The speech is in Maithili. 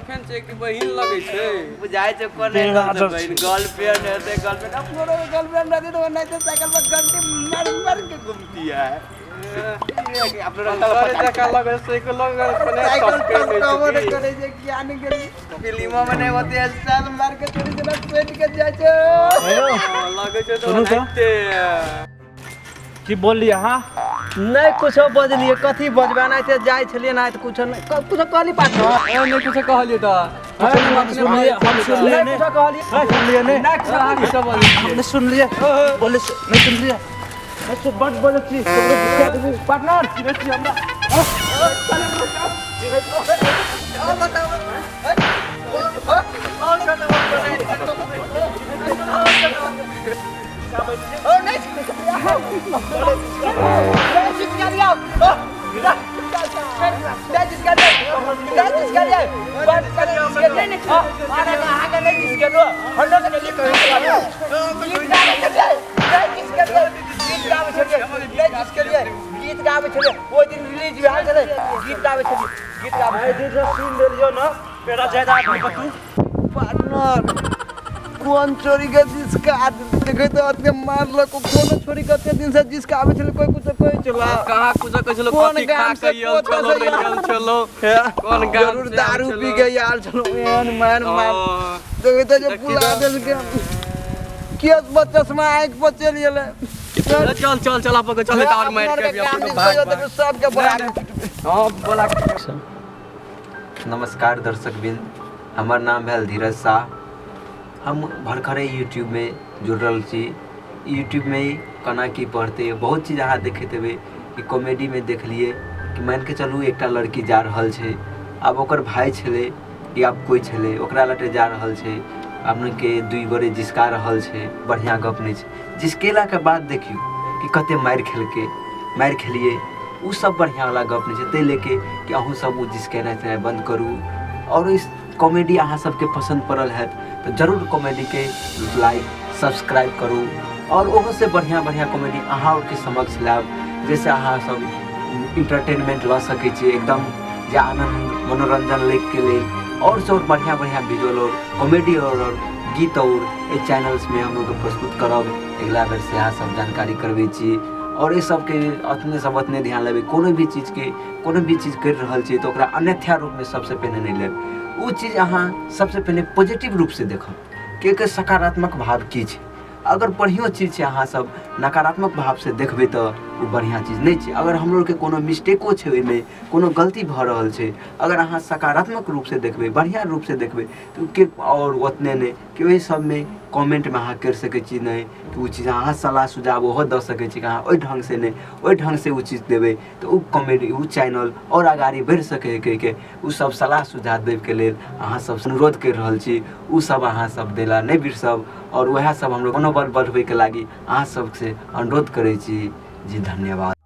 गर्लफ्रेंड छै कि बहिन लगै छै? बुझाइ छै कोन बेड़ा एंगल से जब बहिन छै। गर्लफ्रेंड हेतै। गर्लफ्रेंड अपनो गर्लफ्रेंड रहती तऽ ओनाहिते साइकिल पर घंटी मारि मारि के घूमती है। अपनो सरे जकाँ लगै छै साइकिलो गर्लफ्रेंड। साइकिल टपकै नहि टपकाबो छै नहि की? करै छै। ज्ञान के फिल्मो में नहि होते, स्टाइल मार के चोरी जेना सटि के जाइ छै। हेयौ, लगै छै तऽ सुनू तऽ। ओनाहिते। की बोललियै अहाँ? नहि कुछो बजलियै। कथी बजबै? एनाहिते जाइ छलियै ना तऽ कुछो नहि कुछो कहली पाछो। ए, नहि कुछो कहलियै तऽ। हम सुनलियै, हम सुनलियै। नहि कुछो कहलियै। सुनलियै नहि? नहि कुछो अहाँ कहलियै। कुछो बजै छियै। नहि सुनलियै? बोले नहि सुनलियै? नहि सुन, बड बोलै छी ककरो गुस्सा देबै। पार्टनर चिन्है छी हमरा? गीत गाबै छलियै, ओहि दिन रिलीज भेल छलै। गीत गाबै छलियै, गीत गाबै। आइ जे सुन लेलियौ ने पेड़ा जायदा आदमी पर तू। पार्टनर, कोन छोरी के जिसका देखै तऽ ओते मारलक? कोनो छोरी कते दिन से जिसका आबै छलै, कोइ कुछो कहै छला? कहाँ कुछो कहै छलो? कोन कथी खा गाम के से आयल कोता छलो? से नहि आयल छलो? कोन गाम जरूर से आयल दारू छलो? पी के आयल छलो। एहन मार मार ओ, देखै तऽ जे देखी बुला तऽ। देलकै। केस पर चश्मा आँखि पर चलि गेलै। चल चल चल चल, अपन के चल, तार मार के भी अपन के भाग भाग। सबके बोला के पिटबै। हां, बोला। नमस्कार दर्शक बिंद, हमर नाम भेल धीरज शाह। हम भरखरे यूट्यूबमे जुड़ल छी। यूट्यूबमे केना की पढ़तै, बहुत चीज अहाँ देखैत हेबै कि कॉमेडीमे देखलियै कि मानिके चलू एकटा लड़की जा रहल छै, आब ओकर भाय छलै या कोइ छलै, ओकरा लटे जा रहल छै, अपनेके दुइ गोरे जिसका रहल छै। बढ़िआँ गप नहि छै। जिसकेलाके बाद देखियौ कि कतेक मारि खेलकै, मारि खेलियै, ओ सब बढ़िआँवला गप नहि छै। ताहि लेके कि अहूँ सब ओ जिसकेनाइ तेनाइ बन्द करू। आओर इस कॉमेडी अहाँ सबके पसन्द पड़ल हैत तऽ जरूर कॉमेडीके लाइक सब्सक्राइब करू आओर ओहोसँ बढ़िआँ बढ़िआँ कॉमेडी अहाँ आओरके समक्ष लायब, जाहिसँ अहाँ सब इंटरटेनमेंट लऽ सकै छी एकदम जे आनन्द मनोरञ्जन लैके लेल। आओर से आओर बढ़िआँ बढ़िआँ विजुअल आओर कॉमेडी आओर गीत आओर एहि चैनल्समे हम लोग प्रस्तुत करब। अगिला बेर से अहाँ सब जानकारी करबै छी। आओर एहि सबके अपने सब ओतने ध्यान लेबै। कोनो भी चीजके, कोनो भी चीज करि रहल छी तऽ ओकरा अन्यथा रूपमे सबसँ पहिने नहि लेब। ओ चीज अहाँ सबसँ पहिने पॉजिटिव रूपसँ देखब कि एकर सकारात्मक भाव की छै। अगर बढ़िओ चीज छै, अहाँ सब नकारात्मक भावसँ देखबै तऽ ओ बढ़िआँ चीज नहि छै। अगर हमरो आरके कोनो मिस्टेको छै, ओहिमे कोनो गलती भऽ रहल छै, अगर अहाँ सकारात्मक रूपसँ देखबै, बढ़िआँ रूपसँ देखबै तऽ के आओर ओतने नहि कि ओहि सबमे कमेन्टमे अहाँ करि सकै छी नहि कि ओ चीज अहाँ सलाह सुझाव ओहो दऽ सकै छी कि अहाँ ओहि ढङ्गसँ नहि, ओहि ढङ्गसँ ओ चीज देबै तऽ ओ कॉमेडी, ओ चैनल आओर अगाड़ी बढ़ि सकै है कहिके ओ सब सलाह सुझाव दैके लेल अहाँ सबसँ अनुरोध करि रहल छी। ओ सब अहाँ सब दै लए नहि बिसरब आओर वएह सब हमरो मनोबल बढ़बैके लागि अहाँ सबसँ अनुरोध करै छी जी। धन्यवाद।